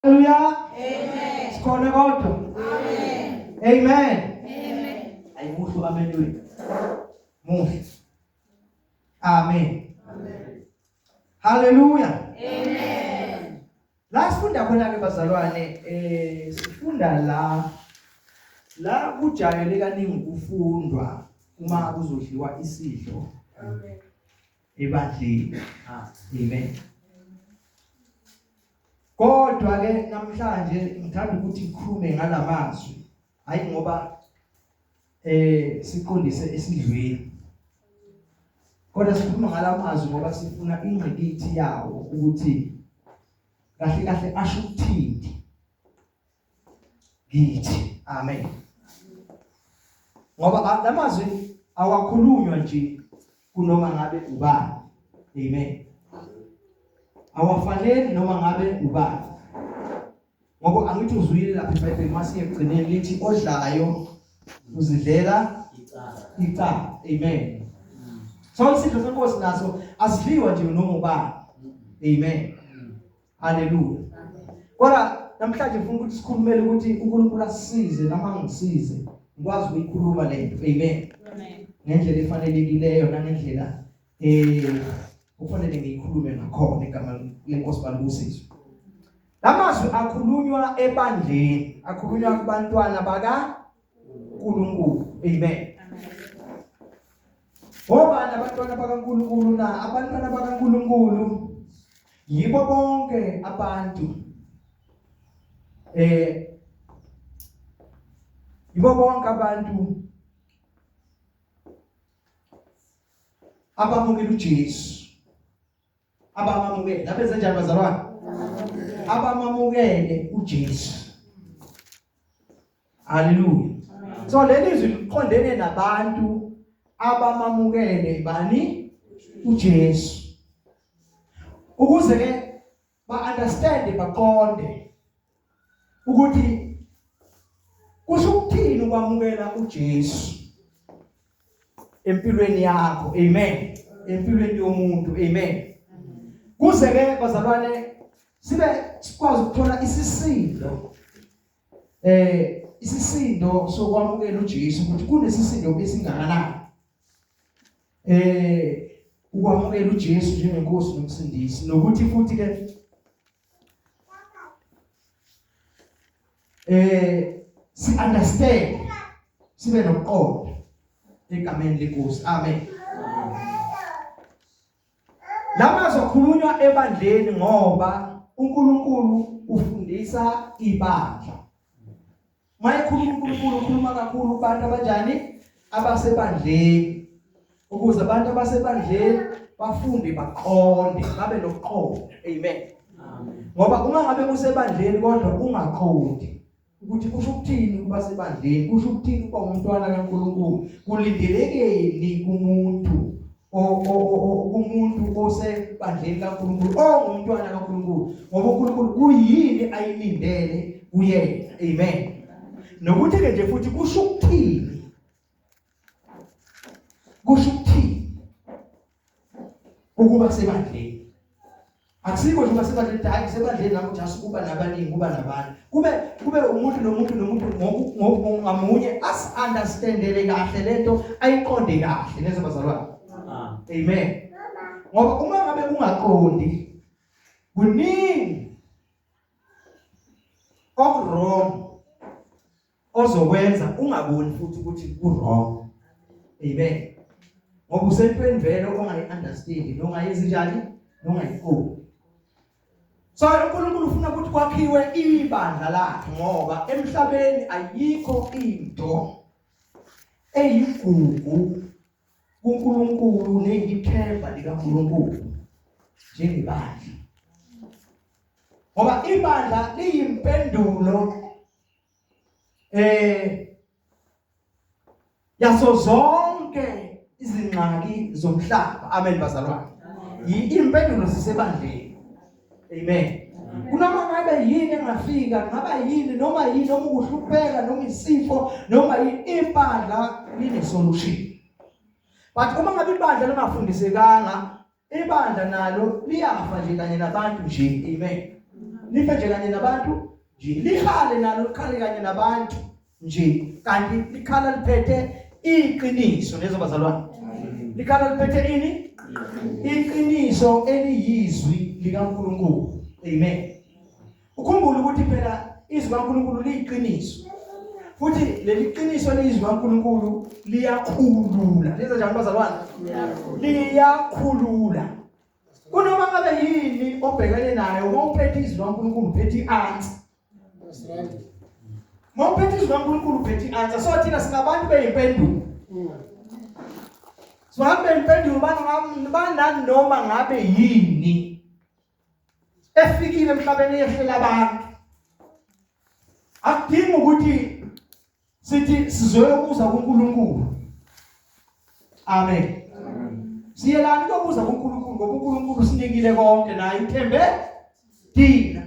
Haleluya. Amen. Sikhona kodwa. Amen. Amen. Amen. Ayimuhle amen wethu. Muhle. Amen. Amen. Haleluya. Amen. La sifunda khona ke bazalwane eh sifunda la la kujayele kaningi ukufundwa uma kuzodliwa isidlo. Amen. Ebandleni. Amen. Kodwa ke namhlanje ngithanda ukuthi ngikhulume ngalamazwi hayi ngoba eh siqondise esidlweni kodwa sikhuluma ngalamazwi ngoba sifuna ingqikithi yawo ukuthi kahle kahle asho ukuthini kithi amen ngoba lamazwi awakhulunywa nje kunoma ngabe ubani amen awafanele noma ngabe ubani ngoba angithi uzwile lapha eBhayibhelini masiye ekugcineni lithi odlayo uzidlela icala icala amen so isidlo senkosi naso asidliwa nje noma ubani amen Haleluya. Kodwa namhlanje ngifuna ukuthi sikhulumele ukuthi uNkulunkulu asisize noma angisize ngikwazi ukuyikhuluma le nto. Amen. Amen. Ngendlela efanelekileyo nangendlela eh kufanele ngiyikhulume ngakhona igama lenkosi balibusiswe. Lamazwi akhulunywa ebandleni, akhulunywa kubantwana baka uNkulunkulu. Amen. Ngobani abantwana bakaNkulunkulu na? Abantwana bakaNkulunkulu yibo bonke abantu eh yibo bonke abantu abamukela uJesu abamamukele abenze njani bazalwane abamamukele uJesu haleluya so leli zwi liqondene nabantu abamamukele bani uJesu ukuze ke ba understand baqonde ukuthi kusho ukuthini ukwamukela uJesu empilweni yakho amen empilweni yomuntu amen kuze ke bazalwane sibe sikwazi ukuthola isisindo eh isisindo sokwamukela uJesu ukuthi kunesisindo esingakanani eh ukwamukela uJesu njengenkosi nomsindisi nokuthi futhi ke eh si understand sibe nokuqonda egameni lenkosi amen Lamazwi akhulunywa ebandleni ngoba uNkulunkulu ufundisa ibandla. Mayekhuluma uNkulunkulu ukhuluma kakhulu kubantu abanjani abasebandleni ukuze abantu abasebandleni bafunde baqonde babe nokuqonda. Amen. Ngoba uma ngabe usebandleni kodwa ungaqondi ukuthi kusho ukuthini ukuba sebandleni kusho ukuthini ukuba umntwana kaNkulunkulu kulindelekeni kumuntu kumuntu osebandleni kaNkulunkulu ongumntwana kaNkulunkulu ngoba uNkulunkulu kuyini ayilindele kuyena amen nokuthi ke nje futhi kusho ukuthini kusho ukuthini ukuba sebandleni akusiko nje uba sebandleni hayi sebandleni lapho just kuba nabaningi kuba nabantu kube kube umuntu nomuntu nomuntu ngamunye as understandele kahle lento ayiqonde kahle neze bazalwane ah. amen ngoba uma ngabe ungaqondi kuningi okurong ozokwenza ungaboni futhi ukuthi ku wrong amen ngoba usentweni vele ongayi understand nongayenzi njani nongayiqondi so uNkulunkulu ufuna ukuthi kwakhiwe ibandla lakhe ngoba emhlabeni ayikho into eyigugu kuNkulunkulu neyithemba likaNkulunkulu njengebandla ngoba ibandla liyimpendulo eh yaso zonke izingxaki zomhlaba amen bazalwane impendulo zisebandleni amen kunoma ngabe yini engafika ngaba yini noma yini noma ukuhlupheka noma isifo noma yini ibandla line solution but uma ngabe ibandla lingafundisekanga ibandla nalo liyafa nje kanye nabantu nje amen Life nje kanye nabantu nje. Likhale nalo likhale kanye nabantu nje. Kanti likhala liphethe iqiniso lezo bazalwane. Likhala liphethe ini? Iqiniso eliyizwi likaNkulunkulu. Amen. Ukhumbule ukuthi phela izwi kaNkulunkulu liyiqiniso. Futhi leli qiniso lelizwi kaNkulunkulu liyakhulula. Lenza njani bazalwane? Liyakhulula. Kunoma ngabe yini obhekene nayo uma uphethe izwi kaNkulunkulu uphethe i-answer. Uma uphethe izwi kaNkulunkulu uphethe i-answer. So thina singabantu beyimpendulo. Singabantu beyimpendulo bananoma ngabe yini efikile emhlabeni eyehlela abantu. Akudingi ukuthi sithi sizoyobuza kuNkulunkulu. Amen. Siyelani ukuyobuza kuNkulunkulu ngoba uNkulunkulu usinikile konke naye uthembe thina.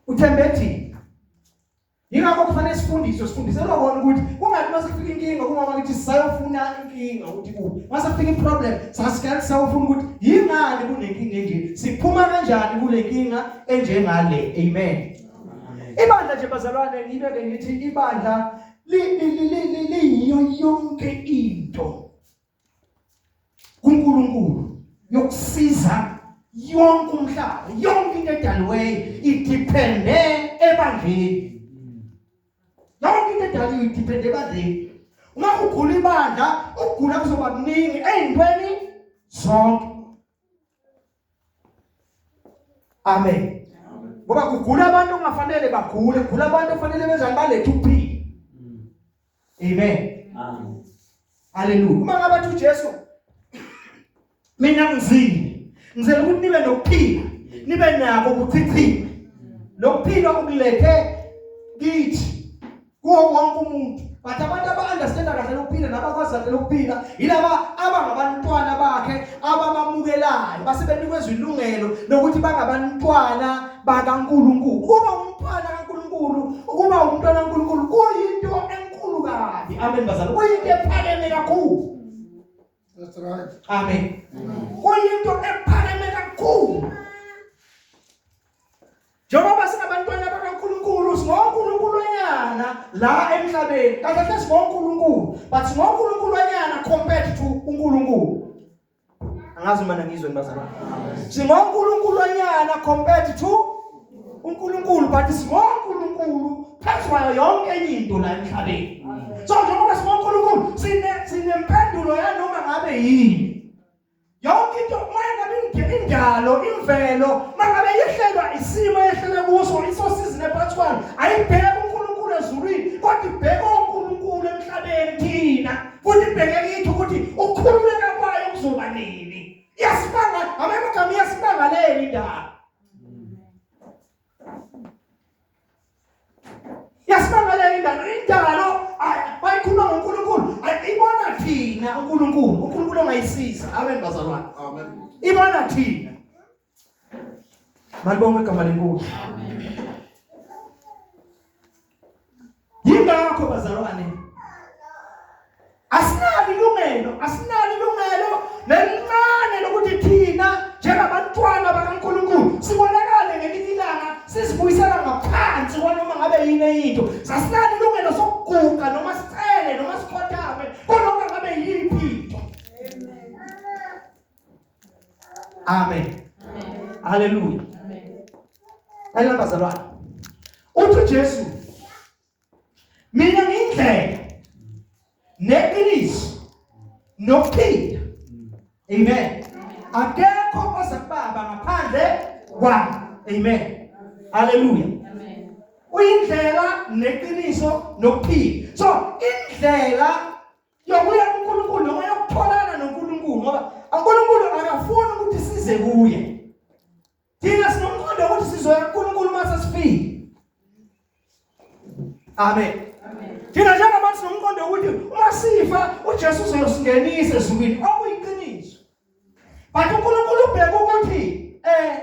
Uthembe thina. Yingakho kufanele sifundiswe sifundiselwa kona ukuthi kungathi mase kufika inkinga kungaba kithi sisayofuna inkinga ukuthi kuphi. Mase kufika iproblem sasikhathi sawufuna ukuthi yingani kunenkinga enje siphuma kanjani kule nkinga enjengale. Amen. Ibandla nje bazalwane ngibeke ngithi ibandla liyiyo yonke into kuNkulunkulu yokusiza yonke umhlaba yonke into edaliweyo idepende ebandleni yonke into edaliwe idepende ebandleni uma ugula ibandla ukugula kuzoba kuningi ey'ntweni zonke Amen. Ngoba kugula abantu okungafanele bagule, kugula abantu okufanele benzani balethe ukuphila. Amen. Amen. Haleluya. Uma ngabe athi uJesu mina ngizile, ngizele ukuthi nibe nokuphila, nibe nako kuchichima. Lokuphila ukulethe kithi kuwo wonke umuntu but abantu aba-understanda kahle lokuphila nabakwazi kahle lokuphila yilaba abangabantwana bakhe ababamukelayo basebenikezwa ilungelo lokuthi bangabantwana bakaNkulunkulu ukuba umntwana kaNkulunkulu ukuba umntwana kaNkulunkulu kuyinto enkulu kabi amen bazalwane kuyinto ephakeme kakhulu That's right. Amen. Kuyinto ephakeme kakhulu. Njengoba singabantwana bakaNkulunkulu singoNkulunkulunyana la emhlabeni. Kahle kahle singoNkulunkulu, but singoNkulunkulunyana compared to uNkulunkulu. Angazi uma nangizwe nibazalwane. SingoNkulunkulunyana compared to uNkulunkulu but singoNkulunkulu phezu kwayo yonke enye into la emhlabeni. So njengoba singoNkulunkulu sine sinempendulo yanoma ngabe yini. Yonke into uma ngabe indalo imvelo mangabe yehlelwa isimo eyehlele kuso isosizini ephansi kwayo ayibheke uNkulunkulu ezulwini kodwa ibheke uNkulunkulu emhlabeni thina futhi ibheke kithi ukuthi ukukhululeka kwayo kuzoba nini iyasibanga ngamanye amagama iyasibangalela indaba Yasimangalela indalo, indalo bayikhuluma ngoNkulunkulu, ibona thina uNkulunkulu, uNkulunkulu ongayisiza. Amen bazalwane. Amen. Ibona thina. Malibonge igama lenkosi. Amen. Yingakho bazalwane asinalo ilungelo, asinalo ilungelo nelincane lokuthi thina njengabantwana bakaNkulunkulu sibonakale ngelinye ilanga sizibuyisela ngaphansi kwanoma ngabe yini into. Sasinalo ilungelo sokuguqa noma sicele noma sikhothame konoma ngabe yiphi into. Amen. Haleluya. Amen. Lalela bazalwane. Uthi uJesu mina ngiyindlela neqiniso nokuphila. Amen. Akekho oza kubaba ngaphandle kwami. Amen. Haleluya. Amen. Uyindlela neqiniso nokuphila. So indlela yokuya kuNkulunkulu noma yokutholana noNkulunkulu ngoba uNkulunkulu akafuni ukuthi size kuye thina sinomqondo ukuthi sizoya kuNkulunkulu uma sesifile amen thina njengabantu sinomqondo ukuthi uma sifa uJesu uzosingenisa ezulwini okuyiqiniso But uNkulunkulu ubheka ukuthi eh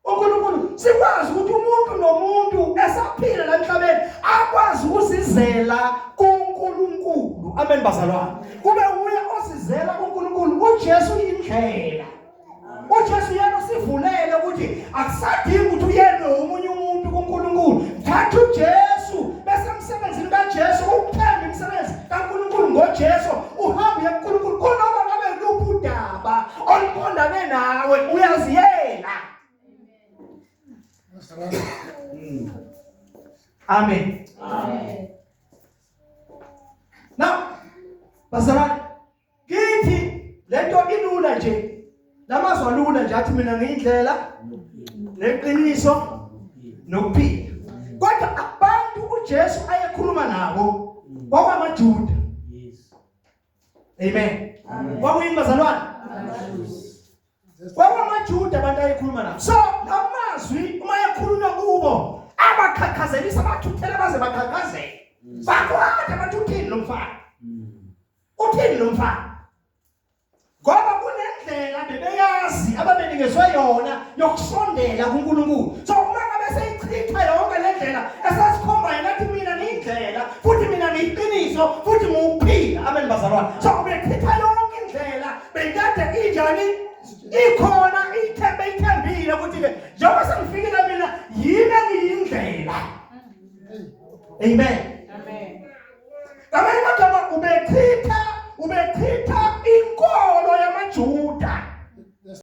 uNkulunkulu sikwazi ukuthi umuntu nomuntu esaphila la emhlabeni akwazi ukusizela kuNkulunkulu. Amen bazalwane. Kube uye osizela kuNkulunkulu. uJesu indlela. uJesu yena usivulele ukuthi ukuthi akusadingi ukuthi uyelwe omunye umuntu kuNkulunkulu. Thatha uJesu bese emsebenzini kaJesu ukuthemba imisebenzi kaNkulunkulu ngoJesu uhambe uye kuNkulunkulu kunoma ngabe luphi udaba oluqondane nawe uyaziyela. Amen. Amen. Now, bazalwane, kithi lento ilula nje. Lamazwi alula nje athi mina ngiyindlela neqiniso nokuphila. Kodwa abantu uJesu ayekhuluma nabo kwakamaJuda. Yes. Amen. Kwakuyini bazalwane? KwakwaMajuda abantu ayekhuluma nabo. So lamazwi uma ekhulunywa kubo abaqhaqhazelisa bathuthela baze baqhaqhazele. Bakwata bathi uthini lo mfana? Uthini lo mfana? Ngoba kunendlela bebeyazi ababenikezwe yona yokusondela kuNkulunkulu. So uma ngabe seyichitha yonke le ndlela esasikhomba yena athi mina ngiyindlela futhi mina ngiyiqiniso futhi ngiwuphila. Amen bazalwane. So ubechitha yonke indlela beyikade injani ikhona ithembe ithembile ukuthi ke njengoba sengifikile mina yimi engiyindlela. Amen.